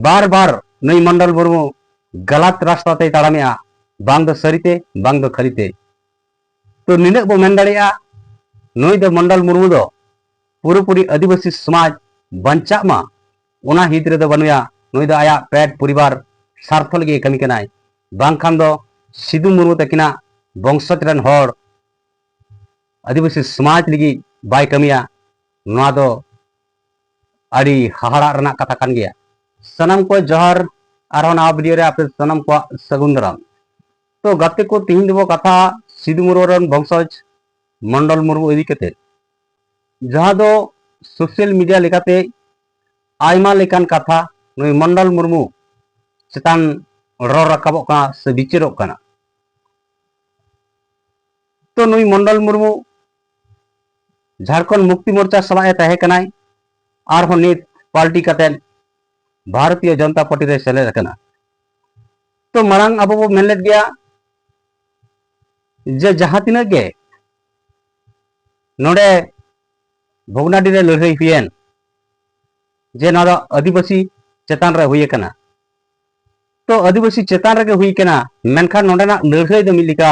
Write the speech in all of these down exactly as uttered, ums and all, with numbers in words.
ᱵᱟᱨ ᱵᱟᱨ ᱱᱩᱭ ᱢᱚᱱᱰᱚᱞ ᱢᱩᱨᱢᱩ ᱜᱟᱞᱟᱛ ᱨᱟᱥᱛᱟ ᱛᱮᱭ ᱛᱟᱲᱟᱢᱮᱜᱼᱟ, ᱵᱟᱝ ᱫᱚ ᱥᱟᱹᱨᱤᱛᱮ, ᱵᱟᱝ ᱫᱚ ᱠᱷᱟᱹᱞᱤᱛᱮ᱾ ᱛᱚ ᱱᱤᱱᱟᱹᱜ ᱵᱚ ᱢᱮᱱ ᱫᱟᱲᱮᱭᱟᱜᱼᱟ, ᱱᱩᱭ ᱫᱚ ᱢᱚᱱᱰᱚᱞ ᱢᱩᱨᱢᱩ ᱫᱚ ᱯᱩᱨᱟᱹᱯᱩᱨᱤ ᱟᱹᱫᱤᱵᱟᱹᱥᱤ ᱥᱚᱢᱟᱡᱽ ᱵᱟᱧᱪᱟᱜ ᱢᱟ, ᱚᱱᱟ ᱦᱤᱛ ᱨᱮᱫᱚ ᱵᱟᱹᱱᱩᱭᱟ᱾ ᱱᱩᱭ ᱫᱚ ᱟᱭᱟᱜ ᱯᱮᱴ ᱯᱚᱨᱤᱵᱟᱨ ᱥᱟᱨᱛᱷᱚ ᱞᱟᱹᱜᱤᱫ ᱮ ᱠᱟᱹᱢᱤ ᱠᱟᱱᱟᱭ, ᱵᱟᱝᱠᱷᱟᱱ ᱫᱚ ᱥᱤᱫᱩ ᱢᱩᱨᱢᱩ ᱛᱟᱹᱠᱤᱱᱟᱜ ᱵᱚᱝᱥᱚᱡᱽ ᱨᱮᱱ ᱦᱚᱲ ᱟᱹᱫᱤᱵᱟᱹᱥᱤ ᱥᱚᱢᱟᱡᱽ ᱞᱟᱹᱜᱤᱫ ᱵᱟᱭ ᱠᱟᱹᱢᱤᱭᱟ᱾ ᱱᱚᱣᱟ ᱫᱚ ᱟᱹᱰᱤ ᱦᱟᱦᱟᱲᱟᱜ ᱨᱮᱱᱟᱜ ᱠᱟᱛᱷᱟ ᱠᱟᱱ ᱜᱮᱭᱟ᱾ ᱥᱟᱱᱟᱢ ᱠᱚ ᱡᱚᱦᱟᱨ, ᱟᱨᱦᱚᱸ ᱱᱟᱣᱟ ᱵᱷᱤᱰᱤᱭᱳ ᱨᱮ ᱟᱯᱮ ᱥᱟᱱᱟᱢ ᱠᱚᱣᱟᱜ ᱥᱟᱹᱜᱩᱱ ᱫᱟᱨᱟᱢ᱾ ᱛᱚ ᱜᱟᱛᱮ ᱠᱚ, ᱛᱤᱦᱤᱧ ᱫᱚᱵᱚ ᱠᱟᱛᱷᱟ ᱥᱤᱫᱩ ᱢᱩᱨᱢᱩ ᱨᱮᱱ ᱵᱚᱝᱥᱚᱡᱽ ᱢᱚᱱᱰᱚᱞ ᱢᱩᱨᱢᱩ ᱤᱫᱤ ᱠᱟᱛᱮ, ᱡᱟᱦᱟᱸ ᱫᱚ ᱥᱳᱥᱟᱞ ᱢᱤᱰᱤᱭᱟ ᱞᱮᱠᱟᱛᱮ ᱟᱭᱢᱟ ᱞᱮᱠᱟᱱ ᱠᱟᱛᱷᱟ ᱱᱩᱭ ᱢᱚᱱᱰᱚᱞ ᱢᱩᱨᱢᱩ ᱪᱮᱛᱟᱱ ᱨᱚᱲ ᱨᱟᱠᱟᱵᱚᱜ ᱠᱟᱱᱟ ᱥᱮ ᱵᱤᱪᱟᱹᱨᱚᱜ ᱠᱟᱱᱟ᱾ ᱛᱚ ᱱᱩᱭ ᱢᱚᱱᱰᱚᱞ ᱢᱩᱨᱢᱩ ᱡᱷᱟᱲᱠᱷᱚᱸᱰ ᱢᱩᱠᱛᱤ ᱢᱳᱨᱪᱟ ᱥᱟᱞᱟᱜ ᱮ ᱛᱟᱦᱮᱸ ᱠᱟᱱᱟᱭ, ᱟᱨᱦᱚᱸ ᱱᱤᱛ ᱯᱟᱞᱴᱤ ᱠᱟᱛᱮ ᱵᱷᱟᱨᱚᱛᱤᱭᱚ ᱡᱚᱱᱚᱛᱟ ᱯᱟᱨᱴᱤ ᱨᱮ ᱥᱮᱞᱮᱫ ᱟᱠᱟᱱᱟ᱾ ᱛᱚ ᱢᱟᱲᱟᱝ ᱟᱵᱚ ᱵᱚ ᱢᱮᱱ ᱞᱮᱫ ᱜᱮᱭᱟ ᱡᱮ ᱡᱟᱦᱟᱸ ᱛᱤᱱᱟᱹᱜ ᱜᱮ ᱱᱚᱰᱮ ᱵᱷᱚᱜᱽᱱᱟᱰᱤ ᱨᱮ ᱞᱟᱹᱲᱦᱟᱹᱭ ᱦᱩᱭᱮᱱ, ᱡᱮ ᱱᱚᱣᱟ ᱫᱚ ᱟᱹᱫᱤᱵᱟᱹᱥᱤ ᱪᱮᱛᱟᱱ ᱨᱮ ᱦᱩᱭ ᱟᱠᱟᱱᱟ᱾ ᱛᱚ ᱟᱹᱫᱤᱵᱟᱹᱥᱤ ᱪᱮᱛᱟᱱ ᱨᱮᱜᱮ ᱦᱩᱭ ᱟᱠᱟᱱᱟ, ᱢᱮᱱᱠᱷᱟᱱ ᱱᱚᱰᱮᱱᱟᱜ ᱞᱟᱹᱲᱦᱟᱹᱭ ᱫᱚ ᱢᱤᱫ ᱞᱮᱠᱟ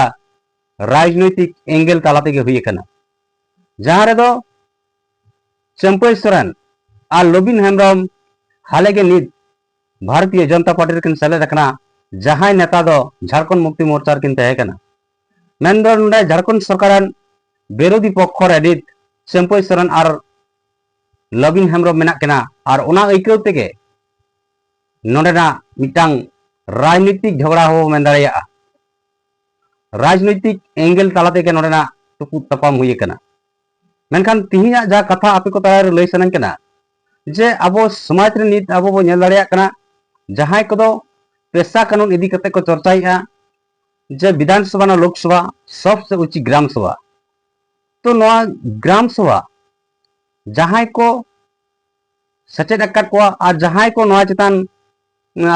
ᱨᱟᱡᱽᱱᱳᱭᱛᱤᱠ ᱮᱝᱜᱮᱞ ᱛᱟᱞᱟ ᱛᱮᱜᱮ ᱦᱩᱭ ᱟᱠᱟᱱᱟ, ᱡᱟᱦᱟᱸ ᱨᱮᱫᱚ ᱪᱟᱹᱢᱯᱟᱹᱭ ᱥᱚᱨᱮᱱ ᱟᱨ ᱞᱚᱵᱤᱱ ᱦᱮᱢᱵᱨᱚᱢ ᱦᱟᱞᱮ ᱜᱮ ᱱᱤᱛ ᱵᱷᱟᱨᱚᱛᱤᱭᱚ ᱡᱚᱱᱚᱛᱟ ᱯᱟᱨᱴᱤ ᱨᱮᱠᱤᱱ ᱥᱮᱞᱮᱫ ᱟᱠᱟᱱᱟ, ᱡᱟᱦᱟᱸᱭ ᱱᱮᱛᱟ ᱫᱚ ᱡᱷᱟᱲᱠᱷᱚᱸᱰ ᱢᱩᱠᱛᱤ ᱢᱳᱨᱪᱟ ᱨᱮᱠᱤᱱ ᱛᱟᱦᱮᱸ ᱠᱟᱱᱟ᱾ ᱢᱮᱱᱫᱚ ᱱᱚᱰᱮ ᱡᱷᱟᱲᱠᱷᱚᱸᱰ ᱥᱚᱨᱠᱟᱨ ᱨᱮᱱ ᱵᱤᱨᱳᱫᱷᱤ ᱯᱚᱠᱠᱷᱚ ᱨᱮ ᱱᱤᱛ ᱪᱟᱹᱢᱯᱟᱹᱭ ᱥᱚᱨᱮᱱ ᱟᱨ ᱞᱚᱵᱤᱱ ᱦᱮᱢᱵᱨᱚᱢ ᱢᱮᱱᱟᱜ ᱠᱤᱱᱟ, ᱟᱨ ᱚᱱᱟ ᱟᱹᱭᱠᱟᱹᱣ ᱛᱮᱜᱮ ᱱᱚᱰᱮᱱᱟᱜ ᱢᱤᱫᱴᱟᱝ ᱨᱟᱡᱽᱱᱤᱛᱤᱠ ᱡᱷᱚᱜᱽᱲᱟ ᱦᱚᱸ ᱢᱮᱱ ᱫᱟᱲᱮᱭᱟᱜᱼᱟ, ᱨᱟᱡᱽᱱᱳᱭᱛᱤᱠ ᱮᱝᱜᱮᱞ ᱛᱟᱞᱟ ᱛᱮᱜᱮ ᱱᱚᱰᱮᱱᱟᱜ ᱛᱩᱯᱩᱫ ᱛᱟᱯᱟᱢ ᱦᱩᱭ ᱟᱠᱟᱱᱟ᱾ ᱢᱮᱱᱠᱷᱟᱱ ᱛᱤᱦᱤᱧᱟᱜ ᱡᱟᱦᱟᱸ ᱠᱟᱛᱷᱟ ᱟᱯᱮ ᱠᱚ ᱛᱟᱞᱟᱨᱮ ᱞᱟᱹᱭ ᱥᱟᱱᱟᱧ ᱠᱟᱱᱟ, ᱡᱮ ᱟᱵᱚ ᱥᱚᱢᱟᱡᱽ ᱨᱮ ᱱᱤᱛ ᱟᱵᱚ ᱵᱚ ᱧᱮᱞ ᱫᱟᱲᱮᱭᱟᱜ ᱠᱟᱱᱟ, ᱡᱟᱦᱟᱸᱭ ᱠᱚᱫᱚ ᱯᱮᱥᱟ ᱠᱟᱹᱱᱩᱱ ᱤᱫᱤ ᱠᱟᱛᱮ ᱠᱚ ᱪᱚᱨᱪᱟᱭᱮᱫᱼᱟ, ᱡᱮ ᱵᱤᱫᱷᱟᱱ ᱥᱚᱵᱷᱟ ᱱᱟ ᱞᱳᱠ ᱥᱚᱵᱷᱟ, ᱥᱚᱵᱥᱮ ᱩᱪᱤ ᱜᱨᱟᱢ ᱥᱚᱵᱷᱟ᱾ ᱛᱚ ᱱᱚᱣᱟ ᱜᱨᱟᱢ ᱥᱚᱵᱷᱟ ᱡᱟᱦᱟᱸᱭ ᱠᱚ ᱥᱮᱪᱮᱫ ᱟᱠᱟᱫ ᱠᱚᱣᱟ ᱟᱨ ᱡᱟᱦᱟᱸᱭ ᱠᱚ ᱱᱚᱣᱟ ᱪᱮᱛᱟᱱ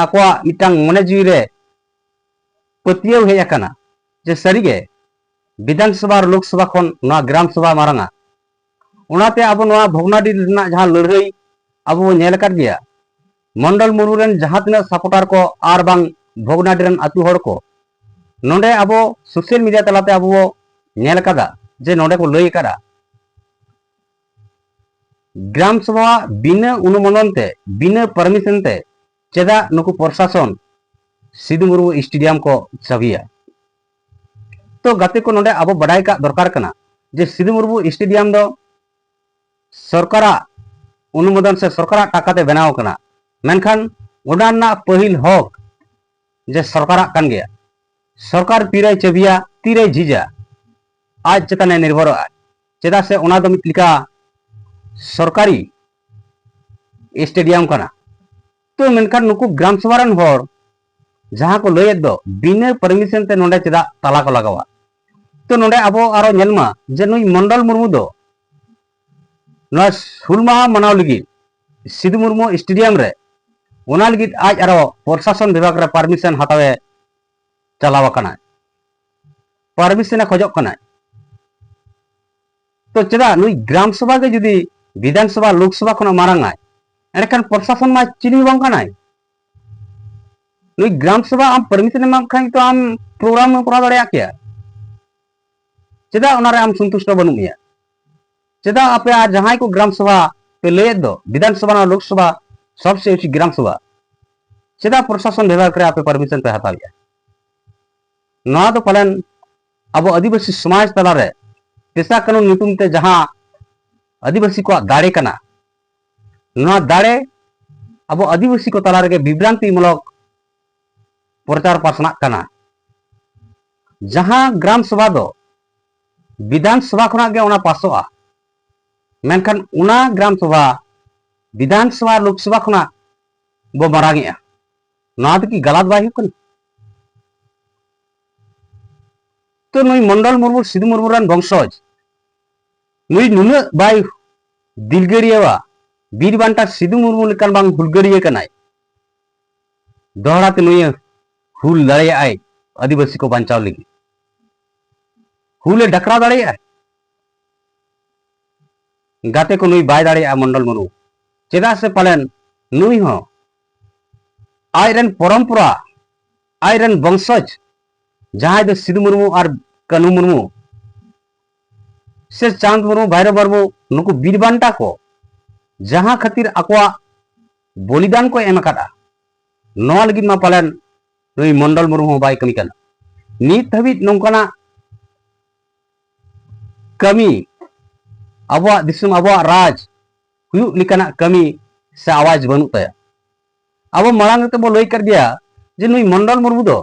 ᱟᱠᱚᱣᱟᱜ ᱢᱤᱫᱴᱟᱝ ᱢᱚᱱᱮ ᱡᱤᱣᱤ ᱨᱮ ᱯᱟᱹᱛᱭᱟᱹᱣ ᱦᱮᱡ ᱟᱠᱟᱱᱟ ᱡᱮ ᱥᱟᱹᱨᱤᱜᱮ ᱵᱤᱫᱷᱟᱱ ᱥᱚᱵᱷᱟ ᱟᱨ ᱞᱳᱠ ᱥᱚᱵᱷᱟ ᱠᱷᱚᱱ ᱱᱚᱣᱟ ᱜᱨᱟᱢ ᱥᱚᱵᱷᱟ ᱢᱟᱨᱟᱝᱟ᱾ ᱚᱱᱟᱛᱮ ᱟᱵᱚ ᱱᱚᱣᱟ ᱵᱷᱚᱜᱽᱱᱟᱰᱤ ᱨᱮᱱᱟᱜ ᱡᱟᱦᱟᱸ ᱞᱟᱹᱲᱦᱟᱹᱭ ᱟᱵᱚ ᱵᱚᱱ ᱧᱮᱞ ᱟᱠᱟᱫ ᱜᱮᱭᱟ, ᱢᱚᱱᱰᱚᱞ ᱢᱩᱨᱢᱩ ᱨᱮᱱ ᱡᱟᱦᱟᱸ ᱛᱤᱱᱟᱹᱜ ᱥᱟᱯᱳᱴᱟᱨ ᱠᱚ ᱟᱨ ᱵᱟᱝ ᱵᱷᱚᱜᱽᱱᱟᱰᱤ ᱨᱮᱱ ᱟᱹᱛᱩ ᱦᱚᱲ ᱠᱚ, ᱱᱚᱰᱮ ᱟᱵᱚ ᱥᱳᱥᱟᱞ ᱢᱤᱰᱤᱭᱟ ᱛᱟᱞᱟᱛᱮ ᱟᱵᱚ ᱵᱚ ᱧᱮᱞ ᱟᱠᱟᱫᱟ ᱡᱮ ᱱᱚᱰᱮ ᱠᱚ ᱞᱟᱹᱭ ᱟᱠᱟᱫᱟ, ᱜᱨᱟᱢ ᱥᱚᱵᱷᱟ ᱵᱤᱱᱟᱹ ᱚᱱᱩᱢᱳᱫᱚᱱ ᱛᱮ, ᱵᱤᱱᱟᱹ ᱯᱟᱨᱢᱤᱥᱚᱱ ᱛᱮ ᱪᱮᱫᱟᱜ ᱱᱩᱠᱩ ᱯᱨᱚᱥᱟᱥᱚᱱ ᱥᱤᱫᱩ ᱢᱩᱨᱢᱩ ᱥᱴᱮᱰᱤᱭᱟᱢ ᱠᱚ ᱪᱟᱹᱵᱤᱭᱟ? ᱛᱚ ᱜᱟᱛᱮ ᱠᱚ, ᱱᱚᱰᱮ ᱟᱵᱚ ᱵᱟᱰᱟᱭ ᱠᱟᱜ ᱫᱚᱨᱠᱟᱨ ᱠᱟᱱᱟ ᱡᱮ ᱥᱤᱫᱩ ᱢᱩᱨᱢᱩ ᱥᱴᱮᱰᱤᱭᱟᱢ ᱫᱚ ᱥᱚᱨᱠᱟᱨᱟᱜ ᱚᱱᱩᱢᱳᱫᱚᱱ ᱥᱮ ᱥᱚᱨᱠᱟᱨᱟᱜ ᱴᱟᱠᱟ ᱛᱮ ᱵᱮᱱᱟᱣ ᱟᱠᱟᱱᱟ, ᱢᱮᱱᱠᱷᱟᱱ ᱚᱱᱟ ᱨᱮᱱᱟᱜ ᱯᱟᱹᱦᱤᱞ ᱦᱚᱠ ᱡᱮ ᱥᱚᱨᱠᱟᱨᱟᱜ ᱠᱟᱱ ᱜᱮᱭᱟ᱾ ᱥᱚᱨᱠᱟᱨ ᱛᱤᱨᱮᱭ ᱪᱟᱹᱵᱤᱭᱟ, ᱛᱤᱨᱮᱭ ᱡᱷᱤᱡᱟ, ᱟᱡ ᱪᱮᱛᱟᱱᱮ ᱱᱤᱨᱵᱷᱚᱨᱚᱜᱼᱟ᱾ ᱪᱮᱫᱟᱜ ᱥᱮ ᱚᱱᱟ ᱫᱚ ᱢᱤᱫ ᱞᱮᱠᱟ ᱥᱚᱨᱠᱟᱨᱤ ᱥᱴᱮᱰᱤᱭᱟᱢ ᱠᱟᱱᱟ᱾ ᱛᱚ ᱢᱮᱱᱠᱷᱟᱱ ᱱᱩᱠᱩ ᱜᱨᱟᱢ ᱥᱚᱵᱷᱟ ᱨᱮᱱ ᱦᱚᱲ ᱡᱟᱦᱟᱸ ᱠᱚ ᱞᱟᱹᱭᱮᱫ ᱫᱚ ᱵᱤᱱᱟᱹ ᱯᱟᱨᱢᱤᱥᱚᱱ ᱛᱮ ᱱᱚᱰᱮ ᱪᱮᱫᱟᱜ ᱛᱟᱞᱟ ᱠᱚ ᱞᱟᱜᱟᱣᱟ? ᱛᱚ ᱱᱚᱰᱮ ᱟᱵᱚ ᱟᱨᱚ ᱧᱮᱞ ᱢᱟ ᱡᱮ ᱱᱩᱭ ᱢᱚᱱᱰᱚᱞ ᱢᱩᱨᱢᱩ ᱫᱚ ᱱᱚᱣᱟ ᱦᱩᱞ ᱢᱟᱦᱟ ᱢᱟᱱᱟᱣ ᱞᱟᱹᱜᱤᱫ ᱥᱤᱫᱩ ᱢᱩᱨᱢᱩ ᱥᱴᱮᱰᱤᱭᱟᱢ ᱨᱮ, ᱚᱱᱟ ᱞᱟᱹᱜᱤᱫ ᱟᱡ ᱟᱨᱚ ᱯᱨᱚᱥᱟᱥᱚᱱ ᱵᱤᱵᱷᱟᱜᱽ ᱨᱮ ᱯᱟᱨᱢᱤᱥᱚᱱ ᱦᱟᱛᱟᱣᱮ ᱪᱟᱞᱟᱣ ᱟᱠᱟᱱᱟᱭ, ᱯᱟᱨᱢᱤᱥᱚᱱᱮ ᱠᱷᱚᱡᱚᱜ ᱠᱟᱱᱟᱭ᱾ ᱛᱚ ᱪᱮᱫᱟᱜ ᱱᱩᱭ ᱜᱨᱟᱢ ᱥᱚᱵᱷᱟ ᱜᱮ ᱡᱩᱫᱤ ᱵᱤᱫᱷᱟᱱ ᱥᱚᱵᱷᱟ, ᱞᱳᱠ ᱥᱚᱵᱷᱟ ᱠᱷᱚᱱᱟᱜ ᱢᱟᱨᱟᱝ ᱟᱭ, ᱮᱸᱰᱮᱠᱷᱟᱱ ᱯᱨᱚᱥᱟᱥᱚᱱ ᱢᱟ ᱪᱤᱞᱤ ᱦᱚᱸ ᱵᱟᱝ ᱠᱟᱱᱟᱭ᱾ ᱱᱩᱭ ᱜᱨᱟᱢ ᱥᱚᱵᱷᱟ ᱟᱢ ᱯᱟᱨᱢᱤᱥᱚᱱ ᱮᱢᱟᱢ ᱠᱷᱟᱱ ᱛᱚ ᱟᱢ ᱯᱨᱳᱜᱨᱟᱢ ᱮᱢ ᱠᱚᱨᱟᱣ ᱫᱟᱲᱮᱭᱟᱜ ᱠᱮᱭᱟ᱾ ᱪᱮᱫᱟᱜ ᱚᱱᱟᱨᱮ ᱟᱢ ᱥᱚᱱᱛᱩᱥᱴᱚ ᱵᱟᱹᱱᱩᱜ ᱢᱮᱭᱟ? ᱪᱮᱫᱟᱜ ᱟᱯᱮ ᱟᱨ ᱡᱟᱦᱟᱸᱭ ᱠᱚ ᱜᱨᱟᱢ ᱥᱚᱵᱷᱟ ᱯᱮ ᱞᱟᱹᱭᱮᱫ ᱫᱚ, ᱵᱤᱫᱷᱟᱱ ᱥᱚᱵᱷᱟ ᱱᱚᱣᱟ ᱞᱳᱠ ᱥᱚᱵᱷᱟ, ᱥᱚᱵᱥᱮ ᱩᱪᱤ ᱜᱨᱟᱢ ᱥᱚᱵᱷᱟ, ᱪᱮᱫᱟᱜ ᱯᱨᱚᱥᱟᱥᱚᱱ ᱵᱤᱵᱷᱟᱜᱽ ᱨᱮ ᱟᱯᱮ ᱯᱟᱨᱢᱤᱥᱚᱱ ᱯᱮ ᱦᱟᱛᱟᱣᱮᱫᱼᱟ? ᱱᱚᱣᱟ ᱫᱚ ᱯᱟᱞᱮᱱ ᱟᱵᱚ ᱟᱹᱫᱤᱵᱟᱹᱥᱤ ᱥᱚᱢᱟᱡᱽ ᱛᱟᱞᱟᱨᱮ ᱯᱮᱥᱟ ᱠᱟᱹᱱᱩᱱ ᱧᱩᱛᱩᱢ ᱛᱮ ᱡᱟᱦᱟᱸ ᱟᱹᱫᱤᱵᱟᱹᱥᱤ ᱠᱚᱣᱟᱜ ᱫᱟᱲᱮ ᱠᱟᱱᱟ, ᱱᱚᱣᱟ ᱫᱟᱲᱮ ᱟᱵᱚ ᱟᱹᱫᱤᱵᱟᱹᱥᱤ ᱠᱚ ᱛᱟᱞᱟ ᱨᱮᱜᱮ ᱵᱤᱵᱷᱨᱟᱱᱛᱤᱢᱩᱞᱚᱠ ᱯᱨᱚᱪᱟᱨ ᱯᱟᱥᱱᱟᱜ ᱠᱟᱱᱟ᱾ ᱡᱟᱦᱟᱸ ᱜᱨᱟᱢ ᱥᱚᱵᱷᱟ ᱫᱚ ᱵᱤᱫᱷᱟᱱ ᱥᱚᱵᱷᱟ ᱠᱷᱚᱱᱟᱜ ᱜᱮ ᱚᱱᱟ ᱯᱟᱥᱚᱜᱼᱟ, ᱢᱮᱱᱠᱷᱟᱱ ᱚᱱᱟ ᱜᱨᱟᱢ ᱥᱚᱵᱷᱟ ᱵᱤᱫᱷᱟᱱ ᱥᱚᱵᱷᱟ, ᱞᱳᱠ ᱥᱚᱵᱷᱟ ᱠᱷᱚᱱᱟᱜ ᱵᱚ ᱢᱟᱨᱟᱝ ᱮᱜᱼᱟ᱾ ᱱᱚᱣᱟ ᱫᱚ ᱠᱤ ᱜᱟᱞᱟᱛ ᱵᱟᱭ ᱦᱩᱭᱩᱜ ᱠᱟᱱᱟ? ᱛᱚ ᱱᱩᱭ ᱢᱚᱱᱰᱚᱞ ᱢᱩᱨᱢᱩ, ᱥᱤᱫᱷᱩ ᱢᱩᱨᱢᱩ ᱨᱮᱱ ᱵᱚᱝᱥᱚᱡᱽ, ᱱᱩᱭ ᱱᱩᱱᱟᱹᱜ ᱵᱟᱭ ᱫᱤᱞᱜᱟᱹᱨᱤᱭᱟᱹᱣᱟ, ᱵᱤᱨ ᱵᱟᱱᱴᱟ ᱥᱤᱫᱷᱩ ᱢᱩᱨᱢᱩ ᱞᱮᱠᱟᱱ ᱵᱟᱝ ᱦᱩᱞᱜᱟᱹᱨᱤᱭᱟᱹ ᱠᱟᱱᱟᱭ, ᱫᱚᱦᱲᱟ ᱛᱮ ᱱᱩᱭ ᱦᱩᱞ ᱫᱟᱲᱮᱭᱟᱜᱼᱟᱭ ᱟᱹᱫᱤᱵᱟᱹᱥᱤ ᱠᱚ ᱵᱟᱧᱪᱟᱣ ᱞᱟᱹᱜᱤᱫ? ᱦᱩᱞᱮ ᱰᱟᱠᱨᱟᱣ ᱫᱟᱲᱮᱭᱟᱜᱼᱟ? ᱜᱟᱛᱮ ᱠᱚ, ᱱᱩᱭ ᱵᱟᱭ ᱫᱟᱲᱮᱭᱟᱜᱼᱟ ᱢᱚᱱᱰᱚᱞ ᱢᱩᱨᱢᱩ᱾ ᱪᱮᱫᱟᱜ ᱥᱮ ᱯᱟᱞᱮᱱ ᱱᱩᱭ ᱦᱚᱸ ᱟᱡ ᱨᱮᱱ ᱯᱚᱨᱚᱢᱯᱚᱨᱟ, ᱟᱡ ᱨᱮᱱ ᱵᱚᱝᱥᱚᱡᱽ, ᱡᱟᱦᱟᱸᱭ ᱫᱚ ᱥᱤᱫᱩ ᱢᱩᱨᱢᱩ ᱟᱨ ᱠᱟᱹᱱᱦᱩ ᱢᱩᱨᱢᱩ ᱥᱮ ᱪᱟᱸᱫ ᱢᱩᱨᱢᱩ, ᱵᱷᱟᱭᱨᱚ ᱢᱩᱨᱢᱩ, ᱱᱩᱠᱩ ᱵᱤᱨ ᱵᱟᱱᱴᱟ ᱠᱚ ᱡᱟᱦᱟᱸ ᱠᱷᱟᱹᱛᱤᱨ ᱟᱠᱚᱣᱟᱜ ᱵᱚᱞᱤᱫᱟᱱ ᱠᱚ ᱮᱢ ᱟᱠᱟᱫᱼᱟ, ᱱᱚᱣᱟ ᱞᱟᱹᱜᱤᱫ ᱢᱟ ᱯᱟᱞᱮᱱ ᱱᱩᱭ ᱢᱚᱱᱰᱚᱞ ᱢᱩᱨᱢᱩ ᱦᱚᱸ ᱵᱟᱭ ᱠᱟᱹᱢᱤ ᱠᱟᱱᱟ᱾ ᱱᱤᱛ ᱦᱟᱹᱵᱤᱡ ᱱᱚᱝᱠᱟᱱᱟᱜ ᱠᱟᱹᱢᱤ, ᱟᱵᱚᱣᱟᱜ ᱫᱤᱥᱚᱢ, ᱟᱵᱚᱣᱟᱜ ᱨᱟᱡᱽ ᱦᱩᱭᱩᱜ ᱞᱮᱠᱟᱱᱟᱜ ᱠᱟᱹᱢᱤ ᱥᱮ ᱟᱣᱟᱡᱽ ᱵᱟᱹᱱᱩᱜ ᱛᱟᱭᱟ᱾ ᱟᱵᱚ ᱢᱟᱲᱟᱝ ᱨᱮᱛᱚ ᱵᱚ ᱞᱟᱹᱭ ᱠᱟᱫ ᱜᱮᱭᱟ ᱡᱮ ᱱᱩᱭ ᱢᱚᱱᱰᱚᱞ ᱢᱩᱨᱢᱩ ᱫᱚ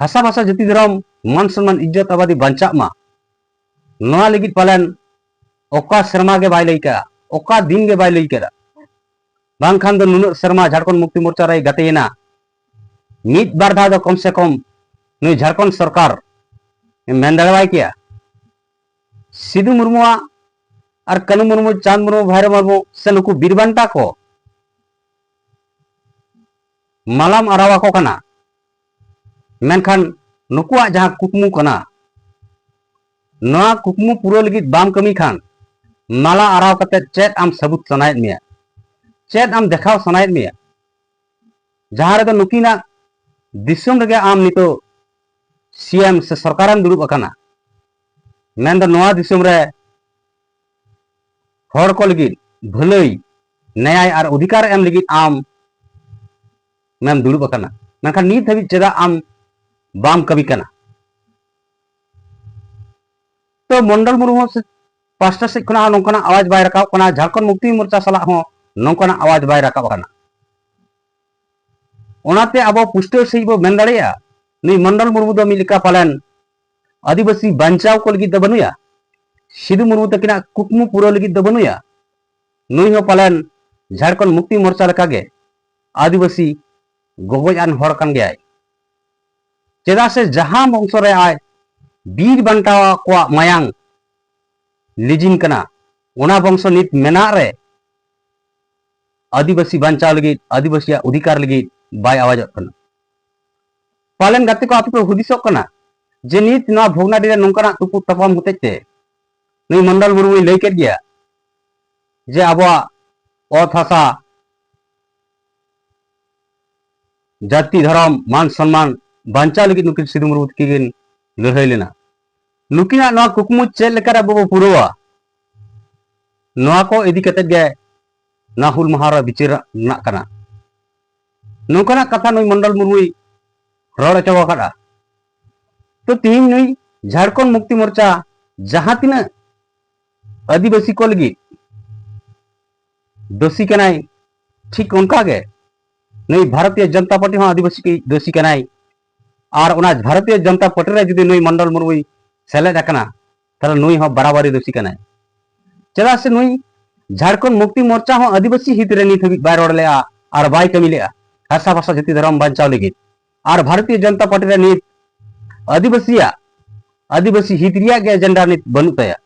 ᱦᱟᱥᱟ ᱵᱷᱟᱥᱟ ᱡᱟᱹᱛᱤ ᱫᱷᱚᱨᱚᱢ ᱢᱟᱱ ᱥᱚᱱᱢᱟᱱ ᱤᱡᱽᱡᱚᱛ ᱟᱵᱟᱫᱤ ᱵᱟᱧᱪᱟᱜ ᱢᱟ, ᱱᱚᱣᱟ ᱞᱟᱹᱜᱤᱫ ᱯᱟᱞᱮᱱ ᱚᱠᱟ ᱥᱮᱨᱢᱟ ᱜᱮ ᱵᱟᱭ ᱞᱟᱹᱭ ᱠᱟᱜᱼᱟ, ᱚᱠᱟ ᱫᱤᱱ ᱜᱮ ᱵᱟᱭ ᱞᱟᱹᱭ ᱠᱟᱫᱟ᱾ ᱵᱟᱝᱠᱷᱟᱱ ᱫᱚ ᱱᱩᱱᱟᱹᱜ ᱥᱮᱨᱢᱟ ᱡᱷᱟᱲᱠᱷᱚᱸᱰ ᱢᱩᱠᱛᱤ ᱢᱳᱨᱪᱟ ᱨᱮᱭ ᱜᱟᱛᱮᱭᱮᱱᱟ, ᱢᱤᱫ ᱵᱟᱨ ᱫᱷᱟᱣ ᱫᱚ ᱠᱚᱢ ᱥᱮ ᱠᱚᱢ ᱱᱩᱭ ᱡᱷᱟᱲᱠᱷᱚᱸᱰ ᱥᱚᱨᱠᱟᱨ ᱢᱮᱱ ᱫᱟᱲᱮᱣᱟᱭ ᱠᱮᱭᱟ᱾ ᱥᱤᱫᱩ ᱢᱩᱨᱢᱩᱣᱟᱜ ᱟᱨ ᱠᱟᱹᱱᱩ ᱢᱩᱨᱢᱩ, ᱪᱟᱸᱫ ᱢᱩᱨᱢᱩ, ᱵᱷᱟᱭᱨᱚ ᱢᱩᱨᱢᱩ ᱥᱮ ᱱᱩᱠᱩ ᱵᱤᱨ ᱵᱟᱱᱴᱟ ᱠᱚ ᱢᱟᱞᱟᱢ ᱟᱨᱟᱣ ᱟᱠᱚ ᱠᱟᱱᱟ, ᱢᱮᱱᱠᱷᱟᱱ ᱱᱩᱠᱩᱣᱟᱜ ᱡᱟᱦᱟᱸ ᱠᱩᱠᱢᱩ ᱠᱟᱱᱟ, ᱱᱚᱣᱟ ᱠᱩᱠᱢᱩ ᱯᱩᱨᱟᱹᱣ ᱞᱟᱹᱜᱤᱫ ᱵᱟᱢ ᱠᱟᱹᱢᱤ ᱠᱷᱟᱱ, ᱢᱟᱞᱟ ᱟᱨᱟᱣ ᱠᱟᱛᱮ ᱪᱮᱫ ᱟᱢ ᱥᱟᱹᱵᱩᱛ ᱥᱟᱱᱟᱭᱮᱫ ᱢᱮᱭᱟ, ᱪᱮᱫ ᱟᱢ ᱫᱮᱠᱷᱟᱣ ᱥᱟᱱᱟᱭᱮᱫ ᱢᱮᱭᱟ? ᱡᱟᱦᱟᱸ ᱨᱮᱫᱚ ᱱᱩᱠᱤᱱᱟᱜ ᱫᱤᱥᱚᱢ ᱨᱮᱜᱮ ᱟᱢ ᱱᱤᱛᱚᱜ ᱥᱤ ᱮᱢ ᱥᱮ ᱥᱚᱨᱠᱟᱨᱮᱢ ᱫᱩᱲᱩᱵ ᱟᱠᱟᱱᱟ, ᱢᱮᱱᱫᱚ ᱱᱚᱣᱟ ᱫᱤᱥᱚᱢ ᱨᱮ ᱦᱚᱲ ᱠᱚ ᱞᱟᱹᱜᱤᱫ ᱵᱷᱟᱹᱞᱟᱹᱭ, ᱱᱮᱭᱟᱭ ᱟᱨ ᱚᱫᱷᱤᱠᱟᱨ ᱮᱢ ᱞᱟᱹᱜᱤᱫ ᱟᱢ ᱢᱮᱢ ᱫᱩᱲᱩᱵ ᱟᱠᱟᱱᱟ, ᱢᱮᱱᱠᱷᱟᱱ ᱱᱤᱛ ᱦᱟᱹᱵᱤᱡ ᱪᱮᱫᱟᱜ ᱟᱢ ᱵᱟᱢ ᱠᱟᱹᱢᱤ ᱠᱟᱱᱟ? ᱛᱚ ᱢᱚᱱᱰᱚᱞ ᱢᱩᱨᱢᱩ ᱥᱮ ᱯᱟᱥᱴᱟ ᱥᱮᱫ ᱠᱷᱚᱱᱟᱜ ᱦᱚᱸ ᱱᱚᱝᱠᱟᱱᱟᱜ ᱟᱣᱟᱡᱽ ᱵᱟᱭ ᱨᱟᱠᱟᱵ ᱠᱟᱱᱟ, ᱡᱷᱟᱲᱠᱷᱚᱸᱰ ᱢᱩᱠᱛᱤ ᱢᱳᱨᱪᱟ ᱥᱟᱞᱟᱜ ᱦᱚᱸ ᱱᱚᱝᱠᱟᱱᱟᱜ ᱟᱣᱟᱡᱽ ᱵᱟᱭ ᱨᱟᱠᱟᱵ ᱟᱠᱟᱱᱟ᱾ ᱚᱱᱟᱛᱮ ᱟᱵᱚ ᱯᱩᱥᱴᱟᱹᱣ ᱥᱟᱺᱦᱤᱡ ᱵᱚ ᱢᱮᱱ ᱫᱟᱲᱮᱭᱟᱜᱼᱟ, ᱱᱩᱭ ᱢᱚᱱᱰᱚᱞ ᱢᱩᱨᱢᱩ ᱫᱚ ᱢᱤᱫ ᱞᱮᱠᱟ ᱯᱟᱞᱮᱱ ᱟᱹᱫᱤᱵᱟᱹᱥᱤ ᱵᱟᱧᱪᱟᱣ ᱠᱚ ᱞᱟᱹᱜᱤᱫ ᱫᱚ ᱵᱟᱹᱱᱩᱭᱟ, ᱥᱤᱫᱩ ᱢᱩᱨᱢᱩ ᱛᱟᱹᱠᱤᱱᱟᱜ ᱠᱩᱠᱢᱩ ᱯᱩᱨᱟᱹᱣ ᱞᱟᱹᱜᱤᱫ ᱫᱚ ᱵᱟᱹᱱᱩᱭᱟ᱾ ᱱᱩᱭ ᱦᱚᱸ ᱯᱟᱞᱮᱱ ᱡᱷᱟᱲᱠᱷᱚᱸᱰ ᱢᱩᱠᱛᱤ ᱢᱳᱨᱪᱟ ᱞᱮᱠᱟᱜᱮ ᱟᱹᱫᱤᱵᱟᱹᱥᱤ ᱜᱚᱜᱚᱡ ᱟᱱ ᱦᱚᱲ ᱠᱟᱱ ᱜᱮᱭᱟᱭ᱾ ᱪᱮᱫᱟᱜ ᱥᱮ ᱡᱟᱦᱟᱸ ᱵᱚᱝᱥᱚ ᱨᱮ ᱟᱡ ᱵᱤᱨ ᱵᱟᱱᱴᱟ ᱠᱚᱣᱟᱜ ᱢᱟᱭᱟᱝ ᱞᱤᱡᱤᱱ ᱠᱟᱱᱟ, ᱚᱱᱟ ᱵᱚᱝᱥᱚ ᱱᱤᱛ ᱢᱮᱱᱟᱜ ᱨᱮ ᱟᱹᱫᱤᱵᱟᱹᱥᱤ ᱵᱟᱧᱪᱟᱣ ᱞᱟᱹᱜᱤᱫ, ᱟᱹᱫᱤᱵᱟᱹᱥᱤᱭᱟᱜ ᱚᱫᱷᱤᱠᱟᱨ ᱞᱟᱹᱜᱤᱫ ᱵᱟᱭ ᱟᱣᱟᱡᱚᱜ ᱠᱟᱱᱟ᱾ ᱯᱟᱞᱮᱱ ᱜᱟᱛᱮ ᱠᱚ, ᱟᱯᱮ ᱯᱮ ᱦᱩᱫᱤᱥᱚᱜ ᱠᱟᱱᱟ ᱡᱮ ᱱᱤᱛ ᱱᱚᱣᱟ ᱵᱷᱚᱜᱽᱱᱟᱰᱤ ᱨᱮ ᱱᱚᱝᱠᱟᱱᱟᱜ ᱛᱩᱯᱩᱫ ᱛᱟᱯᱟᱢ ᱦᱚᱛᱮᱡ ᱛᱮ ᱱᱩᱭ ᱢᱚᱱᱰᱚᱞ ᱢᱩᱨᱢᱩᱭ ᱞᱟᱹᱭ ᱠᱮᱫ ᱜᱮᱭᱟ ᱡᱮ ᱟᱵᱚᱣᱟᱜ ᱚᱛ ᱦᱟᱥᱟ ᱡᱟᱹᱛᱤ, ᱫᱷᱚᱨᱚᱢ, ᱢᱟᱱ ᱥᱚᱱᱢᱟᱱ ᱵᱟᱧᱪᱟᱣ ᱞᱟᱹᱜᱤᱫ ᱱᱩᱠᱤᱱ ᱥᱤᱫᱩ ᱢᱩᱨᱢᱩ ᱛᱟᱹᱠᱤᱱ ᱠᱤᱱ ᱞᱟᱹᱲᱦᱟᱹᱭ ᱞᱮᱱᱟ᱾ ᱱᱩᱠᱤᱱᱟᱜ ᱱᱚᱣᱟ ᱠᱩᱠᱢᱩ ᱪᱮᱫ ᱞᱮᱠᱟᱨᱮ ᱟᱵᱚ ᱵᱚ ᱯᱩᱨᱟᱹᱣᱟ, ᱱᱚᱣᱟ ᱠᱚ ᱤᱫᱤ ᱠᱟᱛᱮ ᱜᱮ ᱱᱚᱣᱟ ᱦᱩᱞ ᱢᱟᱦᱟ ᱨᱮ ᱵᱤᱪᱟᱹᱨ ᱨᱮᱱᱟᱜ ᱠᱟᱱᱟ᱾ ᱱᱚᱝᱠᱟᱱᱟᱜ ᱠᱟᱛᱷᱟ ᱱᱩᱭ ᱢᱚᱱᱰᱚᱞ ᱢᱩᱨᱢᱩᱭ ᱨᱚᱲ ᱦᱚᱪᱚ ᱟᱠᱟᱫᱼᱟ᱾ ᱛᱚ ᱛᱮᱦᱮᱧ ᱱᱩᱭ ᱡᱷᱟᱲᱠᱷᱚᱸᱰ ᱢᱩᱠᱛᱤ ᱢᱳᱨᱪᱟ ᱡᱟᱦᱟᱸ ᱛᱤᱱᱟᱹᱜ ᱟᱹᱫᱤᱵᱟᱹᱥᱤ ᱠᱚ ᱞᱟᱹᱜᱤᱫ ᱫᱳᱥᱤ ᱠᱟᱱᱟᱭ, ᱴᱷᱤᱠ ᱚᱱᱠᱟ ᱜᱮ ᱱᱩᱭ ᱵᱷᱟᱨᱚᱛᱤᱭᱚ ᱡᱚᱱᱚᱛᱟ ᱯᱟᱨᱴᱤ ᱦᱚᱸ ᱟᱹᱫᱤᱵᱟᱹᱥᱤ ᱫᱳᱥᱤ ᱠᱟᱱᱟᱭ᱾ ᱟᱨ ᱚᱱᱟ ᱵᱷᱟᱨᱚᱛᱤᱭᱚ ᱡᱚᱱᱚᱛᱟ ᱯᱟᱨᱴᱤ ᱨᱮ ᱡᱩᱫᱤ ᱱᱩᱭ ᱢᱚᱱᱰᱚᱞ ᱢᱩᱨᱢᱩᱭ ᱥᱮᱞᱮᱫ ᱟᱠᱟᱱᱟ, ᱛᱟᱦᱞᱮ ᱱᱩᱭ ᱦᱚᱸ ᱵᱟᱨᱟᱵᱟᱨᱤ ᱫᱳᱥᱤ ᱠᱟᱱᱟᱭ᱾ ᱪᱮᱫᱟᱜ ᱥᱮ ᱱᱩᱭ ᱡᱷᱟᱲᱠᱷᱚᱸᱰ ᱢᱩᱠᱛᱤ ᱢᱳᱨᱪᱟ ᱦᱚᱸ ᱟᱹᱫᱤᱵᱟᱹᱥᱤ ᱦᱤᱛ ᱨᱮ ᱱᱤᱛ ᱦᱟᱹᱵᱤᱡ ᱵᱟᱭ ᱨᱚᱲ ᱞᱮᱜᱼᱟ ᱟᱨ ᱵᱟᱭ ᱠᱟᱹᱢᱤ ᱞᱮᱜᱼᱟ ᱦᱟᱥᱟ ᱵᱷᱟᱥᱟ ᱡᱟᱹᱛᱤ ᱫᱷᱚᱨᱚᱢ ᱵᱟᱧᱪᱟᱣ ᱞᱟᱹᱜᱤᱫ᱾ ᱟᱨ ᱵᱷᱟᱨᱚᱛᱤᱭᱚ ᱡᱚᱱᱚᱛᱟ ᱯᱟᱨᱴᱤ ᱨᱮ ᱱᱤᱛ ᱟᱹᱫᱤᱵᱟᱹᱥᱤᱭᱟᱜ, ᱟᱹᱫᱤᱵᱟᱹᱥᱤ ᱦᱤᱛ ᱨᱮᱭᱟᱜ ᱜᱮ ᱮᱡᱮᱱᱰᱟ ᱱᱤᱛ ᱵᱟᱹᱱᱩᱜ ᱛᱟᱭᱟ᱾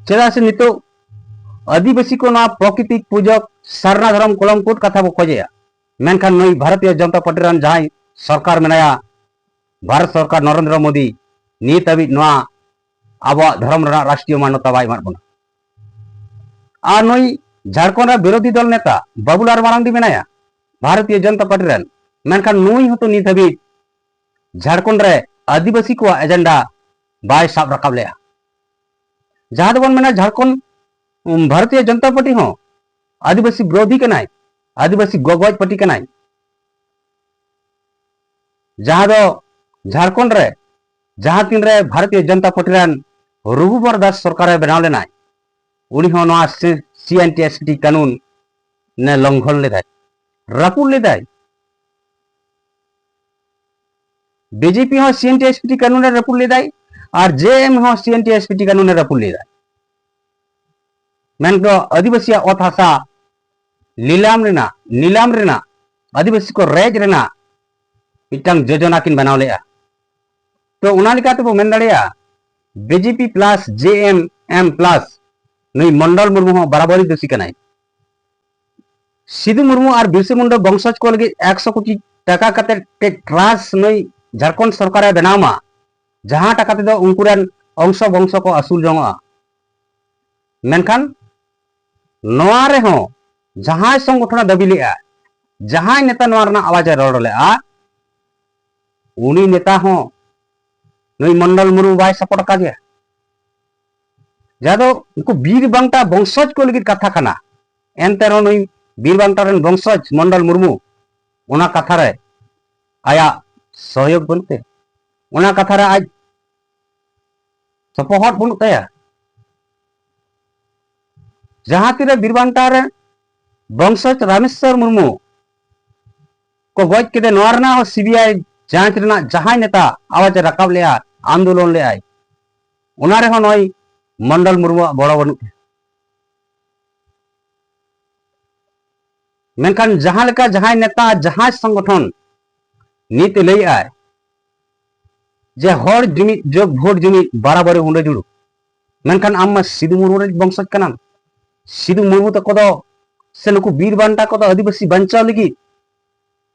ᱪᱮᱫᱟᱜ ᱥᱮ ᱱᱤᱛᱚᱜ ᱟᱹᱫᱤᱵᱟᱹᱥᱤ ᱠᱚ ᱱᱚᱣᱟ ᱯᱨᱚᱠᱤᱛᱤᱠ ᱯᱩᱡᱚᱠ ᱥᱟᱨᱱᱟ ᱫᱷᱚᱨᱚᱢ ᱠᱚᱞᱚᱢ ᱠᱳᱰ ᱠᱟᱛᱷᱟ ᱵᱚ ᱠᱷᱚᱡᱮᱜᱼᱟ, ᱢᱮᱱᱠᱷᱟᱱ ᱱᱩᱭ ᱵᱷᱟᱨᱚᱛᱤᱭᱚ ᱡᱚᱱᱚᱛᱟ ᱯᱟᱨᱴᱤ ᱨᱮᱱ ᱡᱟᱦᱟᱸᱭ ᱥᱚᱨᱠᱟᱨ ᱢᱮᱱᱟᱭᱟ, ᱵᱷᱟᱨᱚᱛ ᱥᱚᱨᱠᱟᱨ ᱱᱚᱨᱮᱱᱫᱨᱚ ᱢᱳᱫᱤ ᱱᱤᱛ ᱦᱟᱹᱵᱤᱡ ᱱᱚᱣᱟ ᱟᱵᱚᱣᱟᱜ ᱫᱷᱚᱨᱚᱢ ᱨᱮᱱᱟᱜ ᱨᱟᱥᱴᱨᱤᱭᱚ ᱢᱟᱱᱱᱚᱛᱟ ᱵᱟᱭ ᱮᱢᱟᱫ ᱵᱚᱱᱟ᱾ ᱟᱨ ᱱᱩᱭ ᱡᱷᱟᱲᱠᱷᱚᱸᱰ ᱨᱮ ᱵᱤᱨᱳᱫᱷᱤ ᱫᱚᱞ ᱱᱮᱛᱟ ᱵᱟᱵᱩᱞᱟᱞ ᱢᱟᱨᱟᱱᱰᱤ ᱢᱮᱱᱟᱭᱟ ᱵᱷᱟᱨᱚᱛᱤᱭᱚ ᱡᱚᱱᱚᱛᱟ ᱯᱟᱨᱴᱤ ᱨᱮᱱ, ᱢᱮᱱᱠᱷᱟᱱ ᱱᱩᱭ ᱦᱚᱸᱛᱚ ᱱᱤᱛ ᱦᱟᱹᱵᱤᱡ ᱡᱷᱟᱲᱠᱷᱚᱸᱰ ᱨᱮ ᱟᱹᱫᱤᱵᱟᱹᱥᱤ ᱠᱚᱣᱟᱜ ᱮᱡᱮᱱᱰᱟ ᱵᱟᱭ ᱥᱟᱵ ᱨᱟᱠᱟᱵ ᱞᱮᱜᱼᱟ᱾ ᱡᱟᱦᱟᱸ ᱫᱚᱵᱚᱱ ᱢᱮᱱᱟ ᱡᱷᱟᱲᱠᱷᱚᱸᱰ, ᱩᱢ, ᱵᱷᱟᱨᱚᱛᱤᱭᱚ ᱡᱚᱱᱚᱛᱟ ᱯᱟᱨᱴᱤ ᱦᱚᱸ ᱟᱹᱫᱤᱵᱟᱹᱥᱤ ᱵᱤᱨᱳᱫᱷᱤ ᱠᱟᱱᱟᱭ, ᱟᱹᱫᱤᱵᱟᱹᱥᱤ ᱜᱚᱜᱚᱡ ᱯᱟᱨᱴᱤ ᱠᱟᱱᱟᱭ᱾ ᱡᱟᱦᱟᱸ ᱫᱚ ᱡᱷᱟᱲᱠᱷᱚᱸᱰ ᱨᱮ ᱡᱟᱦᱟᱸ ᱛᱤᱱᱨᱮ ᱵᱷᱟᱨᱚᱛᱤᱭᱚ ᱡᱚᱱᱚᱛᱟ ᱯᱟᱨᱴᱤ ᱨᱮᱱ ᱨᱚᱜᱷᱩᱵᱚᱨ ᱫᱟᱥ ᱥᱚᱨᱠᱟᱨᱮ ᱵᱮᱱᱟᱣ ᱞᱮᱱᱟᱭ, ᱩᱱᱤ ᱦᱚᱸ ᱱᱚᱣᱟ ᱥᱤ N T S P T ᱠᱟᱹᱱᱩᱱ ᱱᱮ ᱞᱚᱝᱜᱷᱚᱱ ᱞᱮᱫᱟᱭ, ᱨᱟᱹᱯᱩᱫ ᱞᱮᱫᱟᱭ᱾ ᱵᱤ ᱡᱮ ᱯᱤ ᱦᱚᱸ ᱥᱤ N T S P T ᱠᱟᱹᱱᱩᱱ ᱮ ᱨᱟᱹᱯᱩᱫ ᱞᱮᱫᱟᱭ, ᱟᱨ ᱡᱮ ᱮᱢ ᱦᱚᱸ ᱥᱤ N T S P T ᱠᱟᱹᱱᱩᱱ ᱮ ᱨᱟᱹᱯᱩᱫ ᱞᱮᱫᱟᱭ᱾ ᱢᱮᱱᱫᱚ ᱟᱹᱫᱤᱵᱟᱹᱥᱤᱭᱟᱜ ᱚᱛ ᱦᱟᱥᱟ ᱞᱤᱞᱟᱢ ᱨᱮᱱᱟᱜ, ᱱᱤᱞᱟᱢ ᱨᱮᱱᱟᱜ, ᱟᱹᱫᱤᱵᱟᱹᱥᱤ ᱠᱚ ᱨᱮᱡ ᱨᱮᱱᱟᱜ ᱢᱤᱫᱴᱟᱝ ᱡᱳᱡᱚᱱᱟ ᱠᱤᱱ ᱵᱮᱱᱟᱣ ᱞᱮᱜᱼᱟ᱾ ᱛᱚ ᱚᱱᱟ ᱞᱮᱠᱟ ᱛᱮᱵᱚ ᱢᱮᱱ ᱫᱟᱲᱮᱭᱟᱜᱼᱟ, ᱵᱤ ᱡᱮ ᱯᱤ ᱯᱞᱟᱥ ᱡᱮ ᱮᱢ ᱮᱢ ᱯᱞᱟᱥ ᱱᱩᱭ ᱢᱚᱱᱰᱚᱞ ᱢᱩᱨᱢᱩ ᱦᱚᱸ ᱵᱟᱨᱟᱵᱟᱨᱤ ᱫᱳᱥᱤ ᱠᱟᱱᱟᱭ᱾ ᱥᱤᱫᱩ ᱢᱩᱨᱢᱩ ᱟᱨ ᱵᱤᱨᱥᱟ ᱢᱩᱱᱰᱟ ᱵᱚᱝᱥᱚᱡᱽ ᱠᱚ ᱞᱟᱹᱜᱤᱫ ᱮᱠᱥᱚ ᱠᱳᱴᱤ ᱴᱟᱠᱟ ᱠᱟᱛᱮ ᱴᱮ-, ᱴᱨᱟᱥᱴ ᱱᱩᱭ ᱡᱷᱟᱲᱠᱷᱚᱸᱰ ᱥᱚᱨᱠᱟᱨᱮ ᱵᱮᱱᱟᱣ ᱢᱟ, ᱡᱟᱦᱟᱸ ᱴᱟᱠᱟ ᱛᱮᱫᱚ ᱩᱱᱠᱩ ᱨᱮᱱ ᱚᱝᱥᱚ ᱵᱚᱝᱥᱚ ᱠᱚ ᱟᱹᱥᱩᱞ ᱡᱚᱝᱚᱜᱼᱟ᱾ ᱢᱮᱱᱠᱷᱟᱱ ᱱᱚᱣᱟ ᱨᱮᱦᱚᱸ ᱡᱟᱦᱟᱸᱭ ᱥᱚᱝᱜᱚᱴᱷᱚᱱᱮ ᱫᱟᱹᱵᱤ ᱞᱮᱜᱼᱟ, ᱡᱟᱦᱟᱸᱭ ᱱᱮᱛᱟ ᱱᱚᱣᱟ ᱨᱮᱱᱟᱜ ᱟᱣᱟᱡ ᱮ ᱨᱚᱲ ᱞᱮᱜᱼᱟ, ᱩᱱᱤ ᱱᱮᱛᱟ ᱦᱚᱸ ᱱᱩᱭ ᱢᱚᱱᱰᱚᱞ ᱢᱩᱨᱢᱩ ᱵᱟᱭ ᱥᱟᱯᱳᱨᱴ ᱟᱠᱟᱫᱮᱭᱟ᱾ ᱡᱟᱦᱟᱸ ᱫᱚ ᱩᱱᱠᱩ ᱵᱤᱨ ᱵᱟᱱᱴᱟ ᱵᱚᱝᱥᱚᱡᱽ ᱠᱚ ᱞᱟᱹᱜᱤᱫ ᱠᱟᱛᱷᱟ ᱠᱟᱱᱟ᱾ ᱮᱱᱛᱮ ᱨᱮᱦᱚᱸ ᱱᱩᱭ ᱵᱤᱨ ᱵᱟᱱᱴᱟ ᱨᱮᱱ ᱵᱚᱝᱥᱚᱡᱽ ᱢᱚᱱᱰᱚᱞ ᱢᱩᱨᱢᱩ ᱚᱱᱟ ᱠᱟᱛᱷᱟ ᱨᱮ ᱟᱭᱟᱜ ᱥᱚᱦᱭᱳᱜᱽ ᱵᱟᱹᱱᱩᱜ ᱛᱟᱭᱟ, ᱚᱱᱟ ᱠᱟᱛᱷᱟ ᱨᱮ ᱟᱡ ᱥᱚᱯᱚᱦᱚᱫ ᱵᱟᱹᱱᱩᱜ ᱛᱟᱭᱟ᱾ ᱡᱟᱦᱟᱸ ᱛᱤᱨᱮ ᱵᱤᱨ ᱵᱟᱱᱴᱟ ᱨᱮ ᱵᱚᱝᱥᱚᱡᱽ ᱨᱟᱢᱮᱥᱣᱚᱨ ᱢᱩᱨᱢᱩ ᱠᱚ ᱜᱚᱡ ᱠᱮᱫᱮ, ᱱᱚᱣᱟ ᱨᱮᱱᱟᱜ ᱦᱚᱸ ᱥᱤᱵᱤᱟᱭ ᱡᱟᱸᱪ ᱨᱮᱱᱟᱜ ᱡᱟᱦᱟᱸᱭ ᱱᱮᱛᱟ ᱟᱣᱟᱡ ᱮ ᱨᱟᱠᱟᱵ ᱞᱮᱜᱼᱟ, ᱟᱱᱫᱳᱞᱚᱱ ᱞᱮᱜᱼᱟᱭ, ᱚᱱᱟ ᱨᱮᱦᱚᱸ ᱱᱚᱜᱼᱚᱭ ᱢᱚᱱᱰᱚᱞ ᱢᱩᱨᱢᱩᱣᱟᱜ ᱜᱚᱲᱚ ᱵᱟᱹᱱᱩᱜ ᱛᱟᱭᱟ᱾ ᱢᱮᱱᱠᱷᱟᱱ ᱡᱟᱦᱟᱸ ᱞᱮᱠᱟ ᱡᱟᱦᱟᱸᱭ ᱱᱮᱛᱟ, ᱡᱟᱦᱟᱸᱭ ᱥᱚᱝᱜᱚᱴᱷᱚᱱ ᱱᱤᱛ ᱮ ᱞᱟᱹᱭᱮᱜᱼᱟᱭ ᱡᱮ ᱦᱚᱲ ᱡᱩᱢᱤᱫ ᱡᱳᱜ ᱵᱷᱳᱴ ᱡᱩᱢᱤᱫ ᱵᱟᱨᱟᱵᱟᱨᱤ ᱦᱩᱸᱰᱟᱹ ᱡᱩᱲᱩ, ᱢᱮᱱᱠᱷᱟᱱ ᱟᱢ ᱢᱟ ᱥᱤᱫᱩ ᱢᱩᱨᱢᱩ ᱨᱮᱱ ᱵᱚᱝᱥᱚᱡᱽ ᱠᱟᱱᱟᱢ᱾ ᱥᱤᱫᱩ ᱢᱩᱨᱢᱩ ᱛᱟᱠᱚ ᱫᱚ ᱥᱮ ᱱᱩᱠᱩ ᱵᱤᱨ ᱵᱟᱱᱴᱟ ᱠᱚᱫᱚ ᱟᱹᱫᱤᱵᱟᱹᱥᱤ ᱵᱟᱧᱪᱟᱣ ᱞᱟᱹᱜᱤᱫ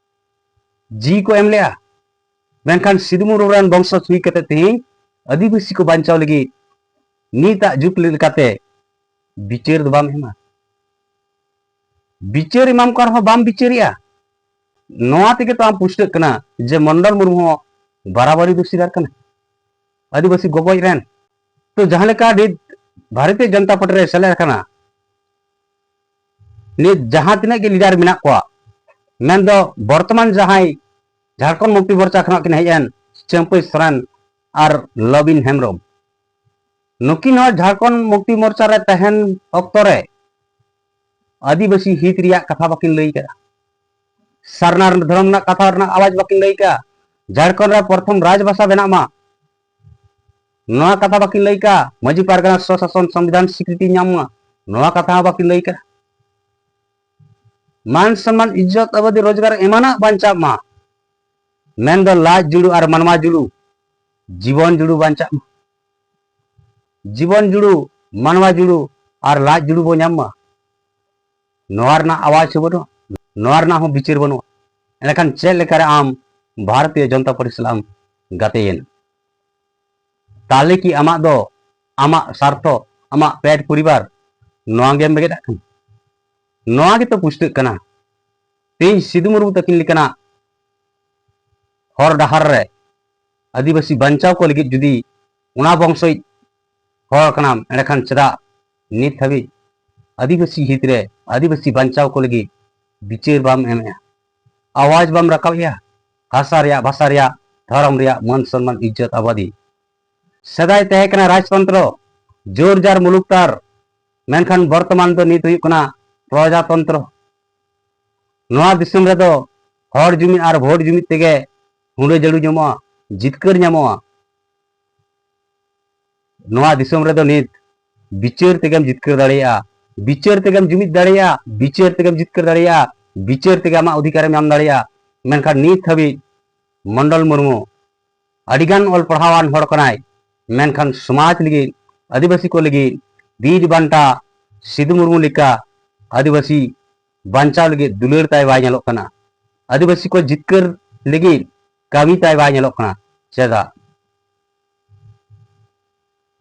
ᱡᱤᱣᱤ ᱠᱚ ᱮᱢ ᱞᱮᱜᱼᱟ, ᱢᱮᱱᱠᱷᱟᱱ ᱥᱤᱫᱩ ᱢᱩᱨᱢᱩ ᱨᱮᱱ ᱵᱚᱝᱥᱚᱡᱽ ᱦᱩᱭ ᱠᱟᱛᱮ ᱛᱮᱦᱮᱧ ᱟᱹᱫᱤᱵᱟᱹᱥᱤ ᱠᱚ ᱵᱟᱧᱪᱟᱣ ᱞᱟᱹᱜᱤᱫ ᱱᱤᱛᱟᱜ ᱡᱩᱜᱽ ᱞᱮᱠᱟᱛᱮ ᱵᱤᱪᱟᱹᱨ ᱫᱚ ᱵᱟᱢ ᱮᱢᱟ᱾ ᱵᱤᱪᱟᱹᱨ ᱮᱢᱟᱢ ᱠᱟᱱ ᱨᱮᱦᱚᱸ ᱵᱟᱢ ᱵᱤᱪᱟᱹᱨᱮᱜᱼᱟ᱾ ᱱᱚᱣᱟ ᱛᱮᱜᱮ ᱛᱚ ᱟᱢ ᱯᱩᱥᱴᱟᱹᱜ ᱠᱟᱱᱟ ᱡᱮ ᱢᱚᱱᱰᱚᱞ ᱢᱩᱨᱢᱩ ᱦᱚᱸ ᱵᱟᱨᱟᱵᱟᱨᱤ ᱫᱩᱥᱤᱫᱟᱨ ᱠᱟᱱᱟ ᱟᱹᱫᱤᱵᱟᱹᱥᱤ ᱜᱚᱵᱚᱡ ᱨᱮᱱ᱾ ᱛᱚ ᱡᱟᱦᱟᱸ ᱞᱮᱠᱟ ᱱᱤᱛ ᱵᱷᱟᱨᱚᱛᱤᱭᱚ ᱡᱚᱱᱚᱛᱟ ᱯᱟᱨᱴᱤ ᱨᱮ ᱥᱮᱞᱮᱫ ᱟᱠᱟᱱᱟ, ᱱᱤᱛ ᱡᱟᱦᱟᱸ ᱛᱤᱱᱟᱹᱜ ᱜᱮ ᱞᱤᱰᱟᱨ ᱢᱮᱱᱟᱜ ᱠᱚᱣᱟ, ᱢᱮᱱᱫᱚ ᱵᱚᱨᱛᱚᱢᱟᱱ ᱡᱟᱦᱟᱸᱭ ᱡᱷᱟᱲᱠᱷᱚᱸᱰ ᱢᱩᱠᱛᱤ ᱢᱳᱨᱪᱟ ᱠᱷᱚᱱᱟᱜ ᱠᱤᱱ ᱦᱮᱡ ᱮᱱ ᱪᱟᱹᱢᱯᱟᱹᱭ ᱥᱚᱨᱮᱱ ᱟᱨ ᱞᱚᱵᱤᱱ ᱦᱮᱢᱵᱨᱚᱢ, ᱱᱩᱠᱤᱱ ᱦᱚᱸ ᱡᱷᱟᱲᱠᱷᱚᱸᱰ ᱢᱩᱠᱛᱤ ᱢᱳᱨᱪᱟ ᱨᱮ ᱛᱟᱦᱮᱱ ᱚᱠᱛᱚ ᱨᱮ ᱟᱹᱫᱤᱵᱟᱹᱥᱤ ᱦᱤᱛ ᱨᱮᱭᱟᱜ ᱠᱟᱛᱷᱟ ᱵᱟᱹᱠᱤᱱ ᱞᱟᱹᱭ ᱠᱟᱫᱟ, ᱥᱟᱨᱱᱟ ᱫᱷᱚᱨᱚᱢ ᱨᱮᱱᱟᱜ ᱠᱟᱛᱷᱟ ᱨᱮᱱᱟᱜ ᱟᱣᱟᱡ ᱵᱟᱹᱠᱤᱱ ᱞᱟᱹᱭ ᱠᱟᱫᱟ, ᱡᱷᱟᱲᱠᱷᱚᱸᱰ ᱨᱮ ᱯᱨᱚᱛᱷᱚᱢ ᱨᱟᱡᱽ ᱵᱷᱟᱥᱟ ᱵᱮᱱᱟᱜ ᱢᱟ, ᱱᱚᱣᱟ ᱠᱟᱛᱷᱟ ᱵᱟᱹᱠᱤᱱ ᱞᱟᱹᱭ ᱠᱟᱫᱟ, ᱢᱟᱹᱡᱷᱤ ᱯᱟᱨᱜᱟᱱᱟ ᱥᱚᱥᱟᱥᱚᱱ ᱥᱚᱝᱵᱤᱫᱷᱟᱱ ᱥᱤᱠᱨᱤᱛᱤ ᱧᱟᱢ ᱢᱟ, ᱱᱚᱣᱟ ᱠᱟᱛᱷᱟ ᱦᱚᱸ ᱵᱟᱹᱠᱤᱱ ᱞᱟᱹᱭ ᱠᱟᱫᱟ᱾ ᱢᱟᱱ ᱥᱚᱱᱢᱟᱱ ᱤᱡᱽᱡᱚᱛ ᱟᱵᱟᱫᱤ ᱨᱳᱡᱽᱜᱟᱨ ᱮᱢᱟᱱᱟᱜ ᱵᱟᱧᱪᱟᱜ ᱢᱟ, ᱢᱮᱱᱫᱚ ᱞᱟᱡ ᱡᱩᱲᱩ ᱟᱨ ᱢᱟᱱᱣᱟ ᱡᱩᱲᱩ, ᱡᱤᱵᱚᱱ ᱡᱩᱲᱩ ᱵᱟᱧᱪᱟᱜ ᱢᱟ᱾ ᱡᱤᱵᱚᱱ ᱡᱩᱲᱩ, ᱢᱟᱱᱣᱟ ᱡᱩᱲᱩ ᱟᱨ ᱞᱟᱡ ᱡᱩᱲᱩ ᱵᱚ ᱧᱟᱢ ᱢᱟ, ᱱᱚᱣᱟ ᱨᱮᱱᱟᱜ ᱟᱣᱟᱡ ᱦᱚᱸ ᱵᱟᱹᱱᱩᱜᱼᱟ, ᱱᱚᱣᱟ ᱨᱮᱱᱟᱜ ᱦᱚᱸ ᱵᱤᱪᱟᱹᱨ ᱵᱟᱹᱱᱩᱜᱼᱟ᱾ ᱮᱸᱰᱮᱠᱷᱟᱱ ᱪᱮᱫ ᱞᱮᱠᱟᱨᱮ ᱟᱢ ᱵᱷᱟᱨᱚᱛᱤᱭᱚ ᱡᱚᱱᱚᱛᱟ ᱯᱟᱨᱴᱤ ᱥᱟᱞᱟᱜ ᱮᱢ ᱜᱟᱛᱮᱭᱮᱱᱟ? ᱛᱟᱦᱞᱮ ᱠᱤ ᱟᱢᱟᱜ ᱫᱚ ᱟᱢᱟᱜ ᱥᱟᱨᱛᱷᱚ, ᱟᱢᱟᱜ ᱯᱮᱴ ᱯᱚᱨᱤᱵᱟᱨ, ᱱᱚᱣᱟ ᱜᱮᱢ ᱵᱮᱸᱜᱮᱫ ᱟᱜ ᱠᱟᱱᱟ? ᱱᱚᱣᱟ ᱜᱮᱛᱚ ᱯᱩᱥᱴᱟᱹᱜ ᱠᱟᱱᱟ᱾ ᱛᱮᱦᱮᱧ ᱥᱤᱫᱩ ᱢᱩᱨᱢᱩ ᱛᱟᱹᱠᱤᱱ ᱞᱮᱠᱟᱱᱟᱜ ᱦᱚᱨ ᱰᱟᱦᱟᱨ ᱨᱮ ᱟᱹᱫᱤᱵᱟᱹᱥᱤ ᱵᱟᱧᱪᱟᱣ ᱠᱚ ᱞᱟᱹᱜᱤᱫ ᱡᱩᱫᱤ ᱚᱱᱟ ᱵᱚᱝᱥᱚᱭᱤᱡ ᱦᱚᱲ ᱠᱟᱱᱟᱢ, ᱮᱸᱰᱮᱠᱷᱟᱱ ᱪᱮᱫᱟᱜ ᱱᱤᱛ ᱦᱟᱹᱵᱤᱡ ᱟᱹᱫᱤᱵᱟᱹᱥᱤ ᱦᱤᱛ ᱨᱮ ᱟᱹᱫᱤᱵᱟᱹᱥᱤ ᱵᱟᱧᱪᱟᱣ ᱠᱚ ᱞᱟᱹᱜᱤᱫ ᱵᱤᱪᱟᱹᱨ ᱵᱟᱢ ᱮᱢᱮᱜᱼᱟ? ᱟᱣᱟᱡᱽ ᱵᱟᱢ ᱨᱟᱠᱟᱵᱮᱜᱼᱟ? ᱦᱟᱥᱟ ᱨᱮᱭᱟᱜ, ᱵᱷᱟᱥᱟ ᱨᱮᱭᱟᱜ, ᱫᱷᱚᱨᱚᱢ ᱨᱮᱭᱟᱜ ᱢᱟᱹᱱ ᱥᱚᱱᱢᱟᱱ ᱤᱡᱽᱡᱚᱛ ᱟᱵᱟᱫᱤ᱾ ᱥᱮᱫᱟᱭ ᱛᱟᱦᱮᱸ ᱠᱟᱱᱟ ᱨᱟᱡᱽᱛᱚᱱᱛᱨᱚ, ᱡᱳᱨ ᱡᱟᱨ ᱢᱩᱞᱩᱠ ᱛᱟᱨ, ᱢᱮᱱᱠᱷᱟᱱ ᱵᱚᱨᱛᱚᱢᱟᱱ ᱫᱚ ᱱᱤᱛ ᱦᱩᱭᱩᱜ ᱠᱟᱱᱟ ᱯᱨᱚᱡᱟᱛᱚᱱᱛᱨᱚ᱾ ᱱᱚᱣᱟ ᱫᱤᱥᱚᱢ ᱨᱮᱫᱚ ᱦᱚᱲ ᱡᱩᱢᱤᱫ ᱟᱨ ᱵᱷᱳᱴ ᱡᱩᱢᱤᱫ ᱛᱮᱜᱮ ᱦᱩᱸᱰᱟᱹ ᱡᱟᱹᱲᱩ ᱧᱟᱢᱚᱜᱼᱟ, ᱡᱤᱛᱠᱟᱹᱨ ᱧᱟᱢᱚᱜᱼᱟ᱾ ᱱᱚᱣᱟ ᱫᱤᱥᱚᱢ ᱨᱮᱫᱚ ᱱᱤᱛ ᱵᱤᱪᱟᱹᱨ ᱛᱮᱜᱮᱢ ᱡᱤᱛᱠᱟᱹᱨ ᱫᱟᱲᱮᱭᱟᱜᱼᱟ, ᱵᱤᱪᱟᱹᱨ ᱛᱮᱜᱮᱢ ᱡᱩᱢᱤᱫ ᱫᱟᱲᱮᱭᱟᱜᱼᱟ, ᱵᱤᱪᱟᱹᱨ ᱛᱮᱜᱮᱢ ᱡᱤᱛᱠᱟᱹᱨ ᱫᱟᱲᱮᱭᱟᱜᱼᱟ, ᱵᱤᱪᱟᱹᱨ ᱛᱮᱜᱮ ᱟᱢᱟᱜ ᱚᱫᱷᱤᱠᱟᱨᱮᱢ ᱧᱟᱢ ᱫᱟᱲᱮᱭᱟᱜᱼᱟ᱾ ᱢᱮᱱᱠᱷᱟᱱ ᱱᱤᱛ ᱦᱟᱹᱵᱤᱡ ᱢᱚᱱᱰᱚᱞ ᱢᱩᱨᱢᱩ ᱟᱹᱰᱤᱜᱟᱱ ᱚᱞ ᱯᱟᱲᱦᱟᱣᱟᱱ ᱦᱚᱲ ᱠᱟᱱᱟᱭ, ᱢᱮᱱᱠᱷᱟᱱ ᱥᱚᱢᱟᱡᱽ ᱞᱟᱹᱜᱤᱫ, ᱟᱹᱫᱤᱵᱟᱹᱥᱤ ᱠᱚ ᱞᱟᱹᱜᱤᱫ, ᱵᱤᱨ ᱵᱟᱱᱴᱟ ᱥᱤᱫᱩ ᱢᱩᱨᱢᱩ ᱞᱮᱠᱟ ᱟᱹᱫᱤᱵᱟᱹᱥᱤ ᱵᱟᱧᱪᱟᱣ ᱞᱟᱹᱜᱤᱫ ᱫᱩᱞᱟᱹᱲ ᱛᱟᱭ ᱵᱟᱭ ᱧᱮᱞᱚᱜ ᱠᱟᱱᱟ᱾ ᱟᱹᱫᱤᱵᱟᱹᱥᱤ ᱠᱚ ᱡᱤᱛᱠᱟᱹᱨ ᱞᱟᱹᱜᱤᱫ ᱠᱟᱹᱢᱤ ᱛᱟᱭ ᱵᱟᱭ ᱧᱮᱞᱚᱜ ᱠᱟᱱᱟ᱾ ᱪᱮᱫᱟᱜ?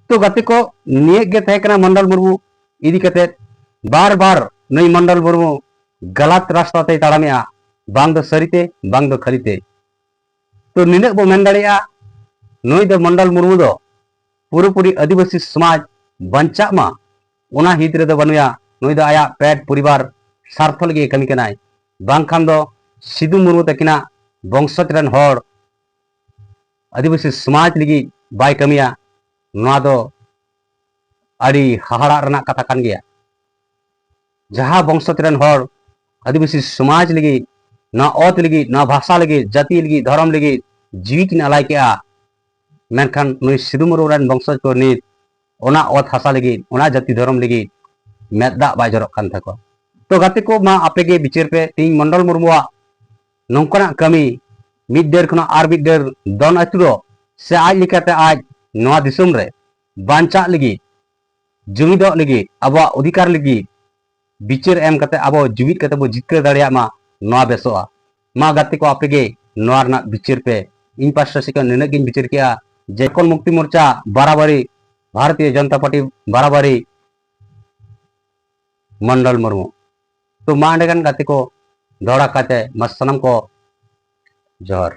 ᱛᱚ ᱜᱟᱛᱮ ᱠᱚ, ᱱᱤᱭᱟᱹ ᱜᱮ ᱛᱟᱦᱮᱸ ᱠᱟᱱᱟ ᱢᱚᱱᱰᱚᱞ ᱢᱩᱨᱢᱩ ᱤᱫᱤ ᱠᱟᱛᱮ᱾ ᱵᱟᱨ ᱵᱟᱨ ᱱᱩᱭ ᱢᱚᱱᱰᱚᱞ ᱢᱩᱨᱢᱩ ᱜᱟᱞᱟᱛ ᱨᱟᱥᱛᱟ ᱛᱮᱭ ᱛᱟᱲᱟᱢᱮᱜᱼᱟ, ᱵᱟᱝ ᱫᱚ ᱥᱟᱹᱨᱤᱛᱮ, ᱵᱟᱝ ᱫᱚ ᱠᱷᱟᱹᱞᱤᱛᱮ᱾ ᱛᱚ ᱱᱤᱱᱟᱹᱜ ᱵᱚ ᱢᱮᱱ ᱫᱟᱲᱮᱭᱟᱜᱼᱟ, ᱱᱩᱭ ᱫᱚ ᱢᱚᱱᱰᱚᱞ ᱢᱩᱨᱢᱩ ᱫᱚ ᱯᱩᱨᱟᱹᱯᱩᱨᱤ ᱟᱹᱫᱤᱵᱟᱹᱥᱤ ᱥᱚᱢᱟᱡᱽ ᱵᱟᱧᱪᱟᱜ ᱢᱟ, ᱚᱱᱟ ᱦᱤᱛ ᱨᱮᱫᱚ ᱵᱟᱹᱱᱩᱭᱟ᱾ ᱱᱩᱭ ᱫᱚ ᱟᱭᱟᱜ ᱯᱮᱴ ᱯᱚᱨᱤᱵᱟᱨ ᱥᱟᱨᱛᱷᱚ ᱞᱟᱹᱜᱤᱫ ᱮ ᱠᱟᱹᱢᱤ ᱠᱟᱱᱟᱭ, ᱵᱟᱝᱠᱷᱟᱱ ᱫᱚ ᱥᱤᱫᱩ ᱢᱩᱨᱢᱩ ᱛᱟᱹᱠᱤᱱᱟᱜ ᱵᱚᱝᱥᱚᱡᱽ ᱨᱮᱱ ᱦᱚᱲ ᱟᱹᱫᱤᱵᱟᱹᱥᱤ ᱥᱚᱢᱟᱡᱽ ᱞᱟᱹᱜᱤᱫ ᱵᱟᱭ ᱠᱟᱹᱢᱤᱭᱟ᱾ ᱱᱚᱣᱟ ᱫᱚ ᱟᱹᱰᱤ ᱦᱟᱦᱟᱲᱟᱜ ᱨᱮᱱᱟᱜ ᱠᱟᱛᱷᱟ ᱠᱟᱱ ᱜᱮᱭᱟ᱾ ᱡᱟᱦᱟᱸ ᱵᱚᱝᱥᱚᱡᱽ ᱨᱮᱱ ᱦᱚᱲ ᱟᱹᱫᱤᱵᱟᱹᱥᱤ ᱥᱚᱢᱟᱡᱽ ᱞᱟᱹᱜᱤᱫ, ᱱᱚᱣᱟ ᱚᱛ ᱞᱟᱹᱜᱤᱫ, ᱱᱚᱣᱟ ᱵᱷᱟᱥᱟ ᱞᱟᱹᱜᱤᱫ, ᱡᱟᱹᱛᱤ ᱞᱟᱹᱜᱤᱫ, ᱫᱷᱚᱨᱚᱢ ᱞᱟᱹᱜᱤᱫ ᱡᱤᱣᱤ ᱠᱤᱱ ᱟᱞᱟᱭ ᱠᱮᱜᱼᱟ, ᱢᱮᱱᱠᱷᱟᱱ ᱱᱩᱭ ᱥᱤᱫᱩ ᱢᱩᱨᱢᱩ ᱨᱮᱱ ᱵᱚᱝᱥᱚᱡᱽ ᱠᱚ ᱱᱤᱛ ᱚᱱᱟ ᱚᱛ ᱦᱟᱥᱟ ᱞᱟᱹᱜᱤᱫ, ᱚᱱᱟ ᱡᱟᱹᱛᱤ ᱫᱷᱚᱨᱚᱢ ᱞᱟᱹᱜᱤᱫ ᱢᱮᱫ ᱫᱟᱜ ᱵᱟᱭ ᱡᱚᱨᱚᱜ ᱠᱟᱱ ᱛᱟᱠᱚᱣᱟ᱾ ᱛᱚ ᱜᱟᱛᱮ ᱠᱚ, ᱢᱟ ᱟᱯᱮ ᱜᱮ ᱵᱤᱪᱟᱹᱨ ᱯᱮ, ᱛᱮᱦᱮᱧ ᱢᱚᱱᱰᱚᱞ ᱢᱩᱨᱢᱩᱣᱟᱜ ᱱᱚᱝᱠᱟᱱᱟᱜ ᱠᱟᱹᱢᱤ ᱢᱤᱫ ᱰᱟᱹᱨ ᱠᱷᱚᱱᱟᱜ ᱟᱨ ᱢᱤᱫ ᱰᱟᱹᱨ ᱫᱚᱱ ᱟᱹᱪᱩᱨᱚᱜ, ᱥᱮ ᱟᱡ ᱞᱮᱠᱟᱛᱮ ᱟᱡ ᱱᱚᱣᱟ ᱫᱤᱥᱚᱢ ᱨᱮ ᱵᱟᱧᱪᱟᱜ ᱞᱟᱹᱜᱤᱫ, ᱡᱩᱢᱤᱫᱚᱜ ᱞᱟᱹᱜᱤᱫ, ᱟᱵᱚᱣᱟᱜ ᱚᱫᱷᱤᱠᱟᱨ ᱞᱟᱹᱜᱤᱫ ᱵᱤᱪᱟᱹᱨ ᱮᱢ ᱠᱟᱛᱮ ᱟᱵᱚ ᱡᱩᱢᱤᱫ ᱠᱟᱛᱮ ᱵᱚ ᱡᱤᱛᱠᱟᱹᱨ ᱫᱟᱲᱮᱭᱟᱜ ᱢᱟ, ᱱᱚᱣᱟ ᱵᱮᱥᱚᱜᱼᱟ᱾ ᱢᱟ ᱜᱟᱛᱮ ᱠᱚ, ᱟᱯᱮ ᱜᱮ ᱱᱚᱣᱟ ᱨᱮᱱᱟᱜ ᱵᱤᱪᱟᱹᱨ ᱯᱮ᱾ ᱤᱧ ᱯᱟᱥᱴᱟ ᱥᱮᱫ ᱠᱷᱚᱱ ᱱᱤᱱᱟᱹᱜ ᱜᱤᱧ ᱵᱤᱪᱟᱹᱨ ᱠᱮᱜᱼᱟ, ᱡᱷᱟᱲᱠᱷᱚᱸᱰ ᱢᱩᱠᱛᱤ ᱢᱳᱨᱪᱟ ᱵᱟᱨᱟᱵᱟᱨᱤ, ᱵᱷᱟᱨᱚᱛᱤᱭᱚ ᱡᱚᱱᱚᱛᱟ ᱯᱟᱨᱴᱤ ᱵᱟᱨᱟᱵᱟᱨᱤ, ᱢᱚᱱᱰᱚᱞ ᱢᱩᱨᱢᱩ᱾ ᱛᱚ ᱢᱟ ᱮᱸᱰᱮᱠᱷᱟᱱ ᱜᱟᱛᱮ ᱠᱚ, ᱫᱚᱦᱲᱟ ᱠᱟᱛᱮ ᱢᱟ ᱥᱟᱱᱟᱢ ᱠᱚ ᱡᱚᱦᱟᱨ᱾